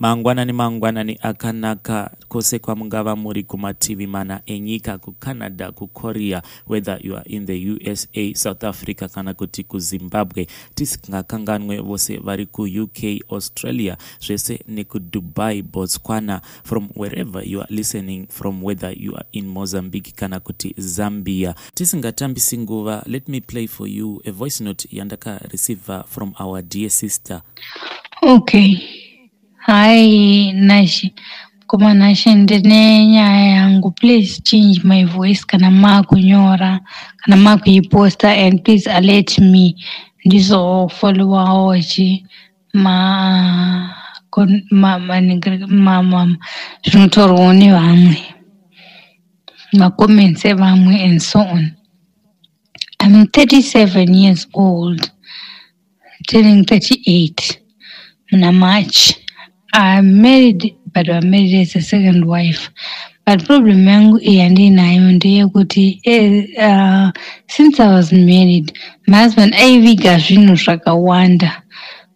Mangwanani mangwanani akanaka kwose kwamungava muri kumativi mana enyika, kuCanada, kuKorea, whether you are in the USA, South Africa kana kuti kuZimbabwe. Tisingakanganwe vose vari kuUK, Australia zvese nekuDubai, Botswana, from wherever you are listening from, whether you are in Mozambique kana kuti Zambia. Tisingatambisi nguva, let me play for you a voice note yandakareceiver from our dear sister. Okay. Hi Nashe. Mukoma Nashe, ndine nyaya yangu. Please change my voice kana makunyora, kana makuiposta, and please alert me. Ndizofollowawo chi ma ma ma ma ma zvinotaurwawo nevamwe, macomments evamwe and so on. I'm 37 years old, turning 38 muna March. I'm married, but I'm married as a second wife. But problem yangu yandinayo ndeyekuti since I was married, my husband aiviga zvinhu zvakawanda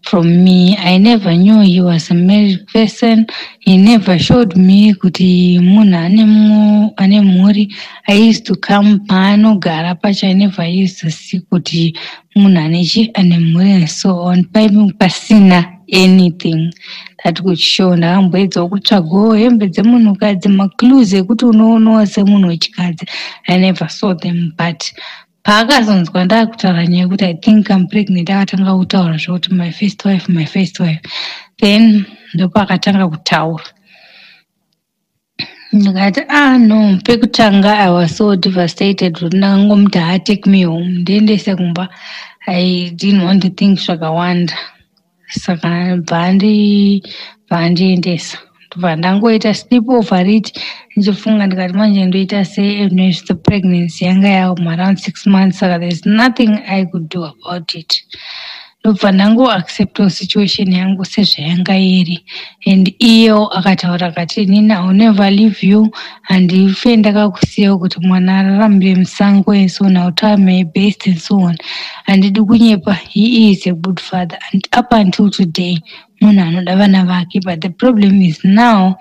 from me. I never knew he was a married person. He never showed me kuti munhu ane mhuri. I used to come paanogara pacho. I never used to see kuti munhu ane chi ane mhuri and so on. Pasina anything that could show. Ndakamboedzawo kutsvagawo hembe dzemunhukadzi, maclues ekuti unoonawo semunhu wechikadzi. I never saw them, but paakazonzwa ndaakutaura nyaya yekuti I think I'm pregnant, akatanga kutaura zvokuti my first wife, my first wife. Then ndopaakatanga kutaura. Ndikati, "Ah, no." Pekutanga I was so devastated kuti ndakangomuti, "Ha, take me home, ndiendese kumba." I didn't want to think zvakawanda, saka bva andiendesa. Ndobva ndangoita sleep over it ndichifunga. Ndikati, "Manje ndoita sei?" The pregnancy yanga yauma around 6 months, saka there's nothing I could do about it. Ndobva ndangoacceptawo situation yangu sezvayanga iri. And iyewo akataura akati, "Inini I will never leave you, handife ndakakusiyawo kuti mwana araramire musango," and so on. "I will try my best," and so on. Handidi kunyepa, he is a good father, and up until today munhu anoda vana vake. But the problem is now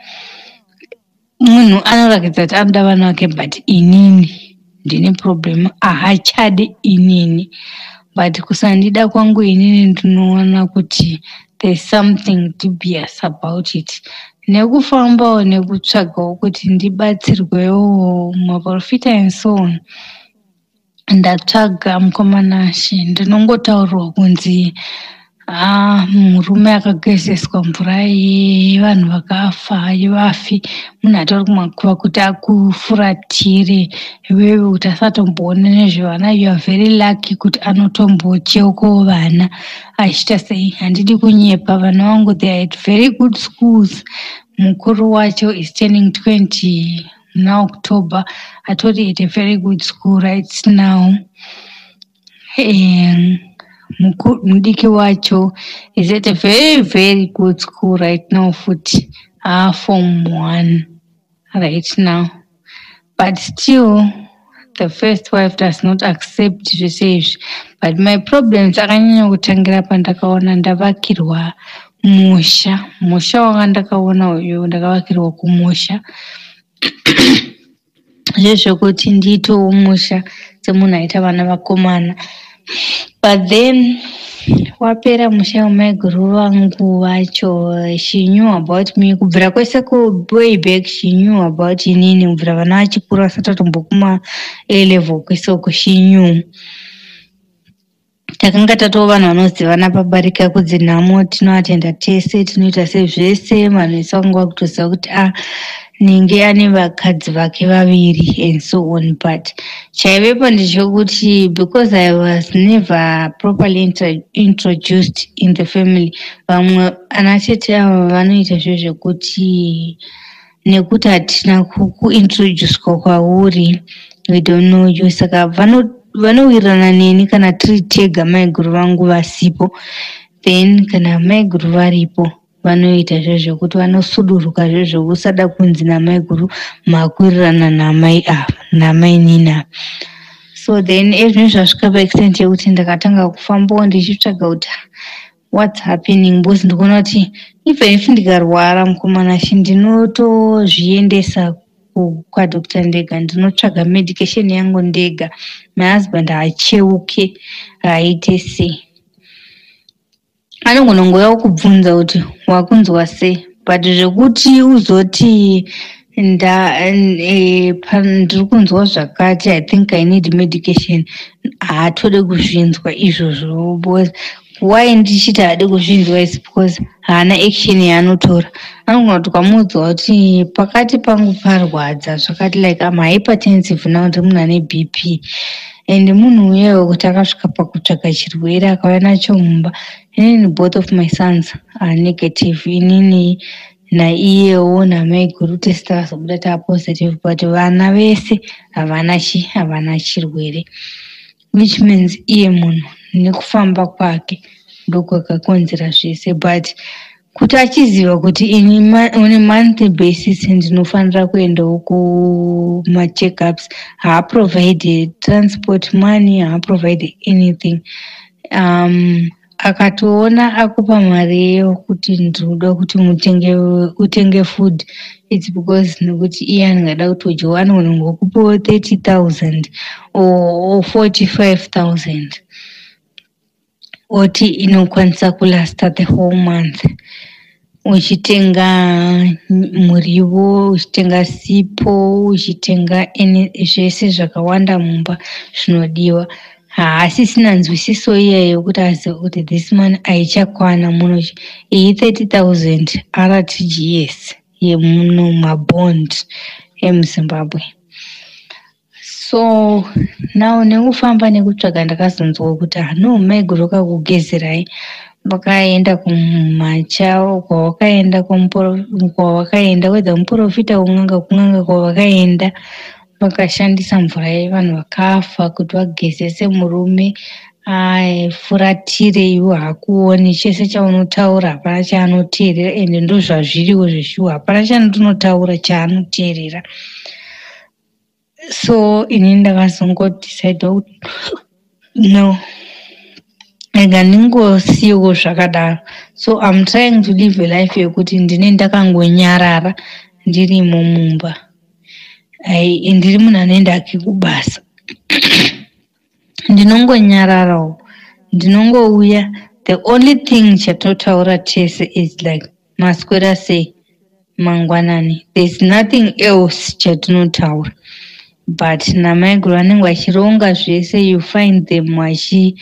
munhu anoratidza kuti anoda vana vake, but inini ndine problem. Haachadi inini, but kusandida kwangu inini ndinoona kuti there's something dubious about it. Nekufambawo nekutsvagawo kuti ndibatsirwewo, maprofita and so on, ndatsvaga, mukoma Nashe, ndinongotaurirwa kunzi, "Ah, murume akagezeswa mvura yevanhu vakafa, yevafi, munhu atori kumakuva, kuti akufuratire iwewe, kuti asatomboona nezvevana. You are very lucky kuti anotombocheukawo vana achiita sei." Handidi kunyepa, vana vangu, they are at very good schools. Mukuru wacho is turning 20 muna October, atori at a very good school right now. Mudiki wacho is at a very, very good school right now futi, form one right now. But still the first wife does not accept zvese izvi. But my problems akanyanya kutangira pandakaona ndavakirwa musha. Musha wanga ndakaona uyu, ndakavakirwa kumusha zvezvekuti ndiitewo musha semunhu aita vana vakomana. But then wapera musha wamaiguru vangu vacho, she knew about me kubvira kwese way back. She knew about inini kubvira vana vachikura, vasati vatombokuma A level, kwese uko she knew. Takanga tatova vanhu vanozivana pabarika, kudzinhamo tinoatenda tese, tinoita sezvese. Vanhu vese vanga vakutoziva kuti, a, ninge ane vakadzi vake vaviri and so on. But chaivepo ndechekuti because I was never properly introduced in the family, vamwe ana tete ava vanoita zvezvekuti nekuti hatina kuintroducwa kwauri, we don't know you, saka vanowirirana neni kana tiri tega, maiguru vangu vasipo. Then kana maiguru varipo, vanoita zvezvekuti vanosuduruka, zvezvekusada kunzi namaiguru makuwirirana namai ava, namainini ava. So then ezvino zvasvika paextent yekuti ndakatanga kufambawo ndichitsvaga kuti What's happening? Because ndikuona kuti even if ndikarwara, mukomana shi, ndinotozviendesa kwadoctor ndega, ndinotsvaga medication yangu ndega. My husband haacheuke, haaite sei. Anogona kungouya kukubvunza kuti wakunzwa sei, but zvekuti uzoti ndiri kunzwa zvakati, I think I need medication, haatode kuzvinzwa izvozvo. Because why ndichiti haadi kuzvinzwa is because haana action yaanotora. Anogona kuti ukamuudza kuti pakati pangu parwadza zvakati, like am hypertensive now, ndiri munhu ane BP, and munhu uyewo kuti akasvika pakutsvaga chirwere akauya nacho mumba. Inini, both of my sons are negative. Inini naiyewo namaiguru tese takazobuda taapositive, but vana vese havana chi havana chirwere, which means iye munhu nekufamba kwake ndokwakakonzera zvese. But kuti achiziva kuti ini on a monthly basis ndinofanira kuendawo kumacheckups, haaprovide transport money, haaprovide anything. Akatoona akupa mari yekuti ndinoda kuti mutenge, utenge food, it's because nekuti iye anenge ada kutodyawo. Anogona kungokupawo 30,000 or 45,000, oti inokwanisa kulasta the whole month, uchitenga muriwo, uchitenga sipo, uchitenga zvese zvakawanda mumba zvinodiwa. Haasisina nzwisiso iyayo yekuti azive kuti this money haichakwana muno. Iyi 30,000 RTGS yemuno, mabond emuZimbabwe. So now nekufamba nekutsvaga, ndakazonzwa kuti hano maiguru kakugezerai vakaenda kumacha kwavakaenda, kwavakaenda, whether muprofita, kun'anga, kun'anga kwavakaenda, vakashandisa mvura yevanhu vakafa kuti vagezese murume afuratire. Iwe hakuoni, chese chaunotaura hapana chaanoteerera, ende ndozvazviriwo zveshuwa, hapana chandinotaura chaanoteerera. So ini ndakazongodecida kuti no, rega ndingosiyewo zvakadaro. So I'm trying to live a life yekuti ndine ndakangonyarara ndirimo mumba. Ai, ndiri munhu anoenda ake kubasa, ndinongonyararawo, ndinongouya. The only thing chatotaura tese is like, "Maswera sei mangwanani?" There's nothing else chatinotaura. But namaiguru vanenge vachironga zvese. You find them vachi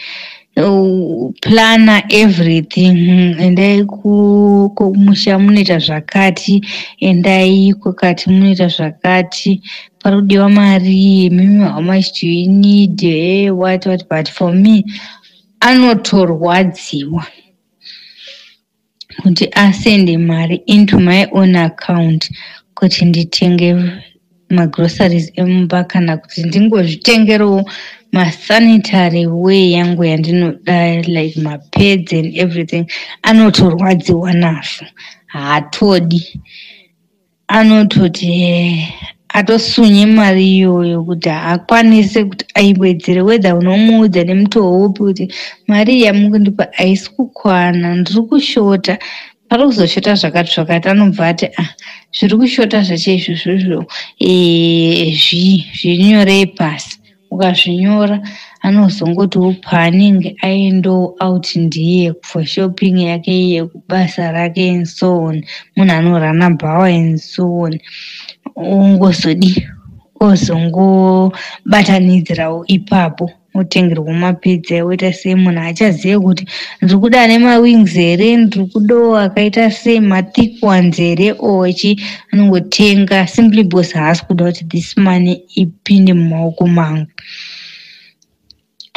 plana everything: endai kumusha munoita zvakati, endai kwakati munoita zvakati, pari kudiwa mari, imimi how much do you need, what what. But for me, anotorwadziwa kuti asende mari into my own account kuti nditenge magroceries emumba, kana kuti ndingozvitengerewo masanitary wear yangu yandinoda, like mapads and everything. Anotorwadziwa nazvo, haatodi. Anototi atosunye mari iyoyo kuti haakwanise kuti aiwedzere, whether unomuudza nemutoo upi kuti mari iyi yamukundipa haisi kukwana, ndiri kushota, pari kuzoshota zvakati zvakati, anobva ati, "Ah, zviri kushota zvacho izvozvozvo zvinyorei pasi." Ukazvinyora, anozongotiwo paanenge aendawo out ndiye for shopping yake yekubasa rake and so on, munhu anorana bhawa and so on, ongozodi ozongobatanidzirawo ipapo, otengerwa mapads, oita sei. Munhu achazive kuti ndiri kuda ane mawings here, ndiri kudawo akaita sei, mathick ones here or chi. Anongotenga simply because haasi kuda kuti this money ipinde mumaoko mangu.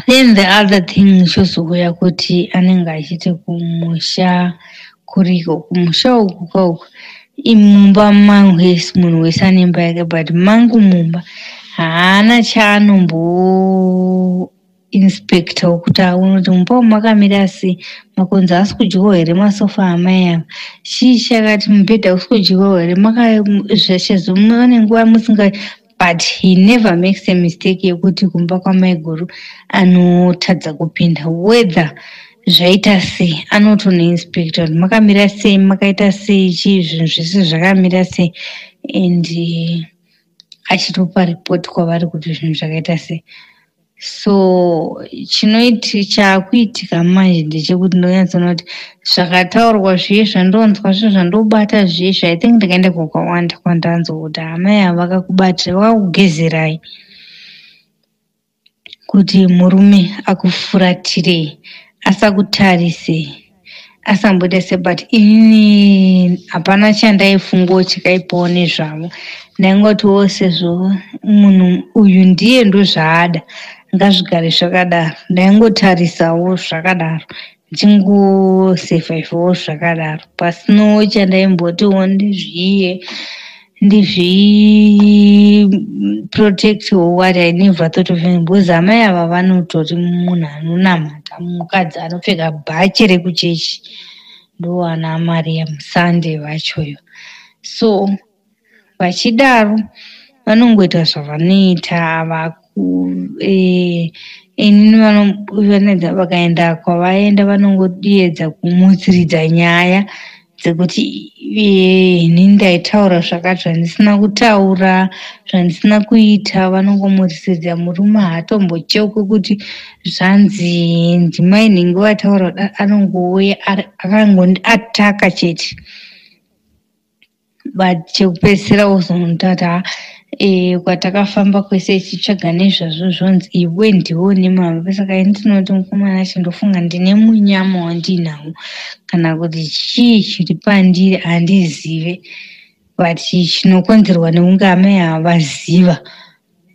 Then the other thing chozouya kuti anenge achiti kumusha kuriko, kumusha uku kauku, mumba mangu, yes, munhu wese ane imba yake, but mangu mumba haana chaanombo inspector kuti aone kuti mumba umu makamira sei, makonzo haasi kudyiwa here, masofa amai ava chii chakati, mubhedha hausi kudyiwawo here, sezvo mune nguva musinga. But he never makes a mistake yekuti kumba kwamaiguru anotadza kupinda, whether Zvaita sei, anotonoinspecta kuti makamira sei, makaita sei, chii, zvinhu zvese zvakamira sei, and achitopa ripoti kwavari kuti zvinhu zvakaita sei. So chinoiti chaakuitika manje ndechekuti ndonyatsoona kuti zvakataurwa zviye, zvandonzwa zvo, zvandobata zviye, I think ndakaenda kwakawanda kwandanzwa kuti amai ava vakakubatira, vakakugezerai kuti murume akufuratirei, asakutarisei, asamboita sei. But inini hapana chandaifungawo chakaipawo nezvavo. Ndaingotiwo sezvo munhu uyu ndiye ndozvaada, ngazvigare zvakadaro. Ndaingotarisawo zvakadaro, ndichingosurvivawo zvakadaro, pasinawo chandaimbotiwo ndizviye, ndizviprotectwo. What I never thought of, because amai ava vanotori munhu anonamata, mukadzi anopfeka bhachi rekuchechi, ndowana Maria Musande vachoyo. So vachidaro vanongoita zvavanoita. Inini vakaenda kwavaenda, vanongodiedza kumutsiridza nyaya dzekuti inini ndaitaura zvakati zvandisina kutaura, zvandisina kuita. Vanongomutsiridza. Murume haatombocheuki kuti zvanzi ndimai nhingi vataura kudai. Anongouya akangondiataka chete, but chekupedzisira wozonotati ha, kwatakafamba kwese ichitsvaga nezvazvo, zvonzi iwe ndiwe une mari. Saka ini ndinoti mukomana acho, ndofunga ndine munyama wandinawo kana kuti chii chiri pandiri, handizive, but chinokonzerwa nekunge amai ava vaziva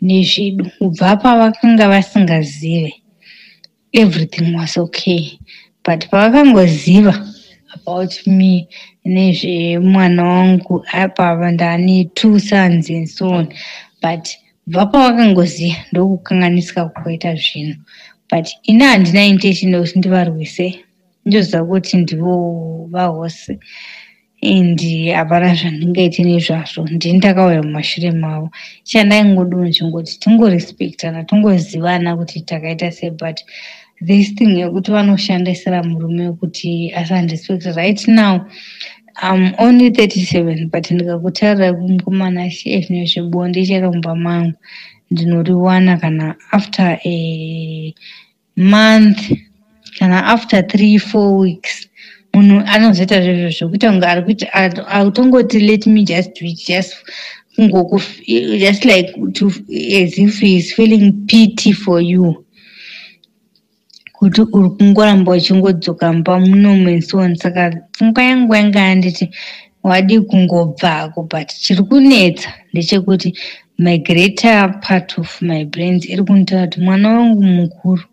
nezvedu. Kubva pavakanga vasingazive, everything was okay, but pavakangoziva about me, nezvemwana wangu, apa ndane two sons and so on, but bva pavakangoziva, ndokukanganisika kwaita zvinhu. But ini handina intention yekuti ndivarwise. Ndoziva kuti ndivo vahosi and hapana zvandingaite nezvazvo. Ndini ndakauya mumashure mavo. Chandaingodo chingoti tingorespectana, tingozivana kuti takaita sei. But this thing yekuti vanoshandisira murume kuti asandirespecta, right now I'm only 37, but ndikakutaurira mukomana, zvino zvebonde chero mumba mangu ndinoriwana kana after a month, kana after 3, 4 weeks. Munhu anozoita zvezvo zvokuita kunge ari kuita autongoti, "Let me just do it," just kungoku, just like to, as if he is feeling pity for you kuti uri kungoramba uchingodzoka mumba munomu and so on. Saka pfungwa yangu yanga yanditi wadi kungobvako, but chiri kunetsa ndechekuti my greater part of my brains iri kunitaura kuti mwana wangu mukuru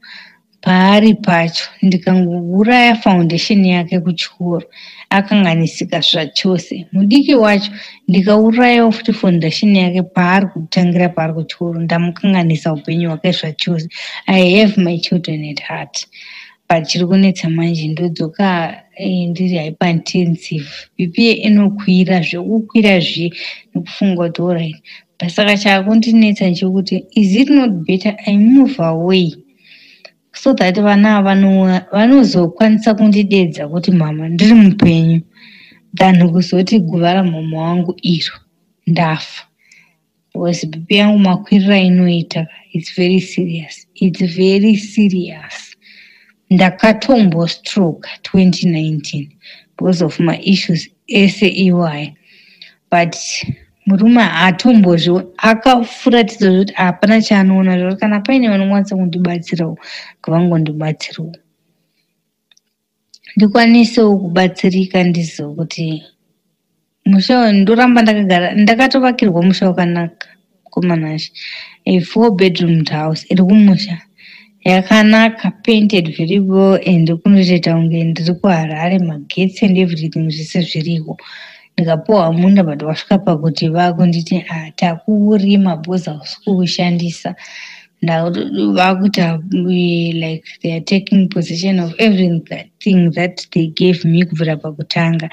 paari pacho, ndikangouraya foundation yake kuchikoro, akanganisika zvachose. Mudiki wacho, ndikaurayawo futi foundation yake paari kutangira, paari kuchikoro, ndamukanganisa upenyu hwake zvachose. I have my children at heart, but chiri kunetsa manje, ndodzoka ndiri hypertensive, BP inokwira zvekukwira zve nekufunga kuti alright. Saka chaakundinetsa ndechekuti, is it not better I move away so that vana ava vanozokwanisa kundidedza kuti mama, ndiri mupenyu, than kuzoti guva ramama wangu iro, ndafa? Because BP yangu makwiriro ainoita, it's very serious, it's very serious. Ndakatombostroke 2019 because of my issues ese iwaya, but murume haatombozvi, akafuratidza zvekuti hapana chaanoona. Zvekuti kana paine vanokwanisa kundibatsirawo, ngavangondibatsirawo, ndikwanisewo kubatsirika, ndizive kuti musha uyu ndoramba ndakagara. Ndakatovakirwa musha wakanaka komanashe, a four bedroomed house iri kumusha, yakanaka, painted very well, and kunotoita kunge ndiri kuHarare. Magetsi and everything zvese zviriko. Ndikapuwa munda, but wasvika pakuti vakunditi, "Ah, takuurima because hausi kuushandisa." Vakuita like they are taking possession of everything that they gave me kubvira pakutanga.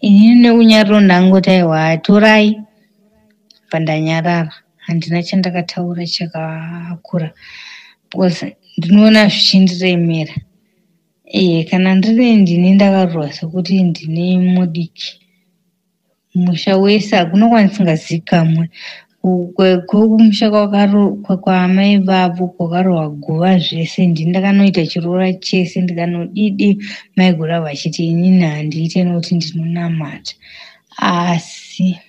Inini nekunyariro ndangoti, "Aiwa, torai." Pandanyarara, handina chandakataura chakakura because ndinoona zvichindiremera. E, kana ndiri ndini ndakarorwa sekuti ndini mudiki musha wese hakuna kwandisingazikamwe. Kumusha kwaamai vavo kwakarohwa guva zvese ndini ndakanoita chiroora chese ndikanodidi maiguru avo vachiti inini handiite nokuti ndinonamata. Asi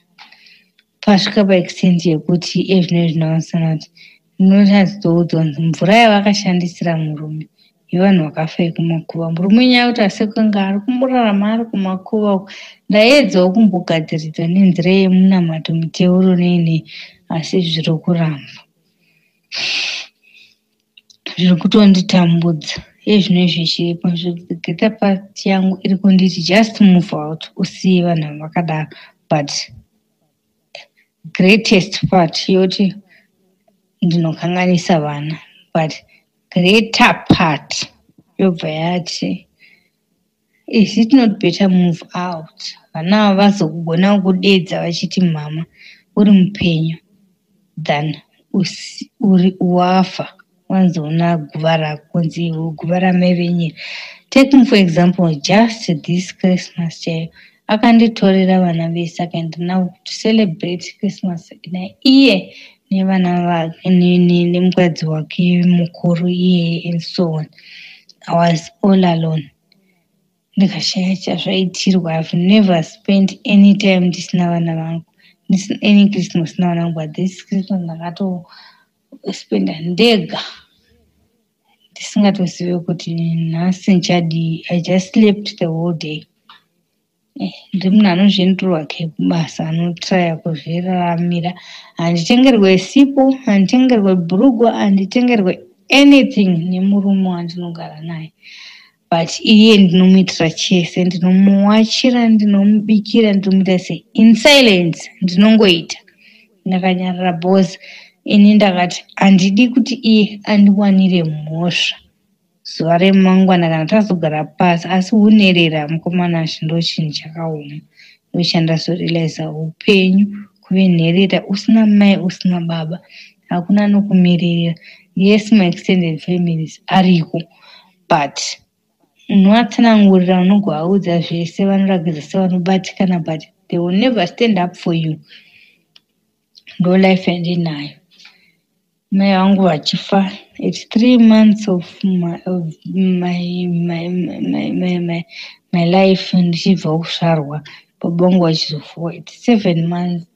pasvika paextent yekuti ezvino zvino kuti ndinochazoudzwa kunzi mvura yavakashandisira murume yevanhu vakafa yekumakuva. Murume nyaya yekuti asekunge ari kumborarama ari kumakuva uko. Ndaedzawo kumbogadziridza nenzira yemunamato, miteuro nei nei, asi zviri kuramba. Zviri kutonditambudza. Iye zvino izvi chiripo greater part yangu iri kunditi just move out usiye vanhu ava vakadaro, but greatest part yoti ndinokanganisa vana, but greater part yobva yati is it not better move out, vana ava vazogona kudedza vachiti mama uri mupenyu than uri wafa wanzoona guva rako kunzi iwe guva ramai venyika. Take me for example, just this Christmas chaiyo akanditorera vana vese akaenda navo to celebrate Christmas naiye nevana vake nemukadzi wake mukuru iyeye and so on. I was all alone, ndikashaya chazvaitirwa. I've never spent any time ndisina vana vangu, ndisina any Christmas ndisina vana vangu, but this Christmas ndakatospenda ndega ndisingatozive kuti nhasi ndichadii. I just slept the whole day. Ndiri munhu anozvienderwa kubasa, anotraya kuzviraramira. Handitengerwe sipo, handitengerwe bhurugwa, handitengerwe anything nemurume wandinogara naye, but iye ndinomuitira chese. Ndinomuwachira, ndinomubikira, ndinomuita sei. In silence ndinongoita ndakanyarara because ini ndakati handidi kuti iye andiwanire mhosva zuva remangwana kana tazogara pasi. Asi unerera mukomana ndo chinhu chakaoma ndochandazorealiza upenyu kuve nherera usina mai, usina baba, hakuna anokumirira. Yes, my extended families ariko, but unovatsanangurira, unogovaudza zvese, vanoratidza sevanobatikana, but they will never stand up for you. Ndo life yandinayo. Mai vangu vachifa at 3 months of my life ndichibva kuzvarwa, baba vangu vachizofa at 7 months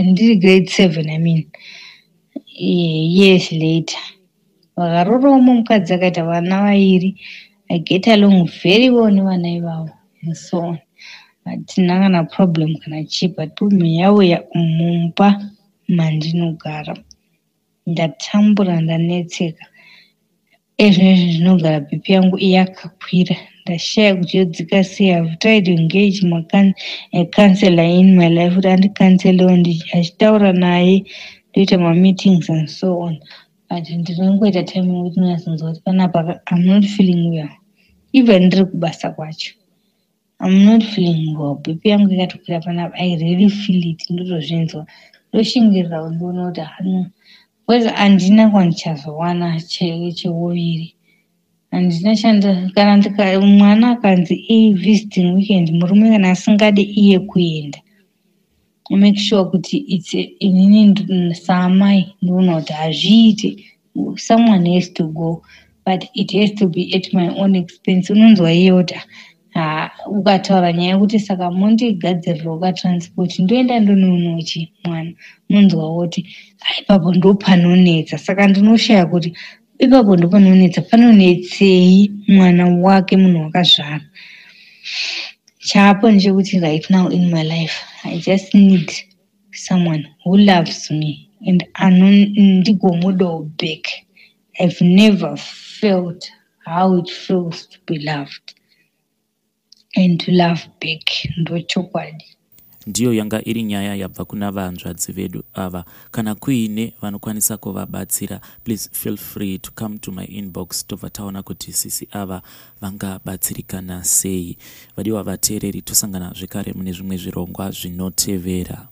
ndiri grade 7, I mean years later. Vakarorawo mukadzi akaita vana vairi. I get along very well nevana ivavo and so on. Hatina kana problem kana chii, but problem yauya mumba mandinogara. Ndatambura, ndanetseka. Ezvinezvi ndinogara BP yangu yakakwira, ndashaya kuti yodzika sei. I've tried to engage a counselor in my life kuti andicounselewo, achitaura naye, ndoita mameetings and so on, but ndinongoita time yekuti ndinyatsonzwa kuti panapa I'm not feeling well. Even ndiri kubasa kwacho I'm not feeling well. BP yangu ikatokwira panapa, I really feel it, ndotozvinzwa, ndoshingirira kundiona kuti hano because handina kwandichazowana cheuviri, handina chanda. Kana mwana akanzi ivisiting weekend, murume kana asingade iye kuenda, make sure kuti its inini saamai ndoona kuti hazviite, someone has to go, but it has to be at my own expense. Unonzwa iye kuti ha, ukataura nyaya yekuti saka mondigadzirirawo katransport ndoenda ndonoonawo chi mwana, unonzwa woti ipapo ndo panonetsa. Saka ndinoshaya kuti ipapo ndo panonetsa, panonetsei mwana wake munhu wakazvara? Chaapo ndechekuti right now in my life I just need someone who loves me and ndigomudawo back. I've never felt how it feels to be loved and to love back. Ndochokwadi. Ndiyo yanga iri nyaya yabva kuna vanzvadzi vedu ava. Kana kuine vanokwanisa kuvabatsira, please feel free to come to my inbox, tobva taona kuti sisi ava vangabatsirikana sei. Vadiwa vateereri, tosangana zvekare mune zvimwe zvirongwa zvinotevera.